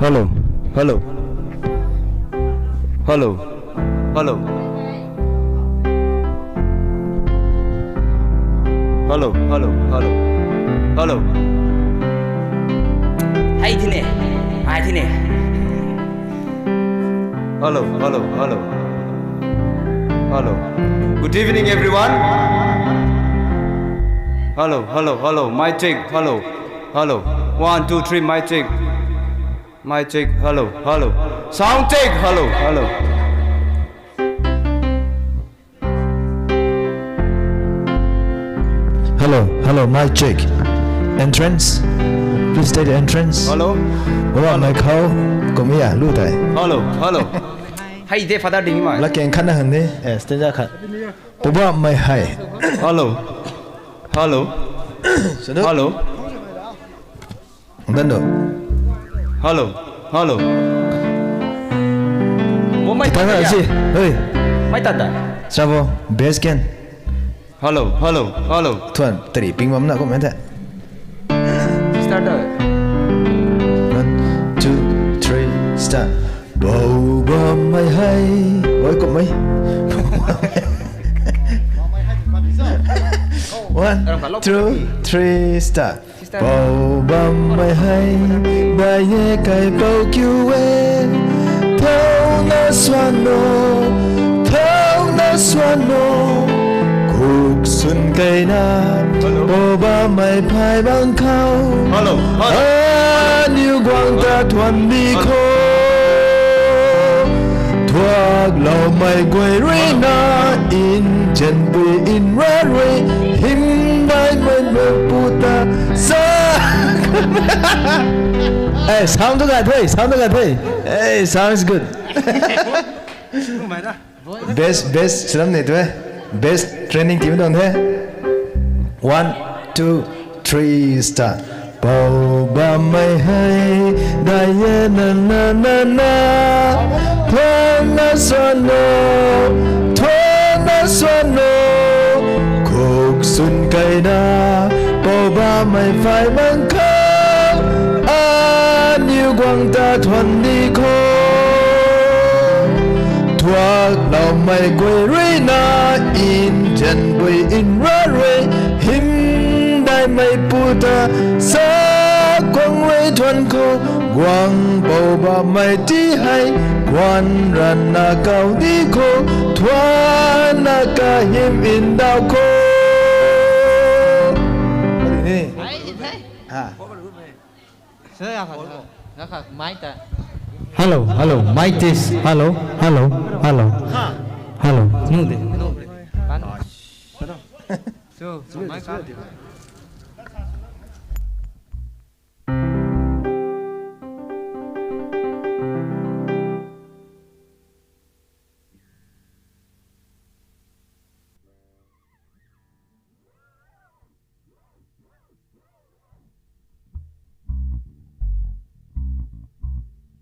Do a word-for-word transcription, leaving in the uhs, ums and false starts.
Hello, hello. Hello, hello. Hello, hello, hello. Hello. Hai thine, hai thine. Hello, hello, hello. Hello. Good evening, everyone. Hello, hello, hello. Mic check. Hello, hello. One, two, three. Mic check. Mic check. Hello, hello. Sound check. Hello, hello. Hello, hello, mic check. Entrance. Please state the entrance. Hello. Hello. Mic how? Kumia, lu tai. Hello, hello. Hey, the father ding mai. La keng khana hande. Eh, stanza khat. Poubauhmei hei. Hello. Hello. Hello. Dando. Hello. Hello. Wo mai ta si. Hey. Mai ta da. Sabo, bass ken. Hello, hello, hello. Thuan, tari ping bam na ko mai ta. Start da. One, two, three, start. Poubauhmei hei. Oi, ko mai. One, two, three, start. Poubauhmei hei, dai e kaipouc kiu e, thouna suan o, thouna suan o, kuk swn keyna, Poubauhmei phay bang khou, aniu guang ta thuan ni kho. Thuakloumei guay rui na, nzianpui nra rui, hymdaihmei meipu ta sa. Hey, sound tu gai the, sound tu gai the. Hey, sound is good. Best, best, silam ni tu e. Best training team tuang the. One, two, three, start. Poubauhmei hei, dai e na na na na, thouna suan o, thouna suan o, kuk swn keyna, Poubauhmei phay bang khou, aniu guang ta thuan ni kho. Thuakloumei guay rui na, nzianpui nra rui, hymdaihmei pu ta, sa kuang rui thuan kho, guang Poubauhmei ti hei, guan ranna kau di kho, thuanna kahym ndauh kho. Hello, hello, mic test. Hello, hello, hello. Hello. Nu de. So, so mic on.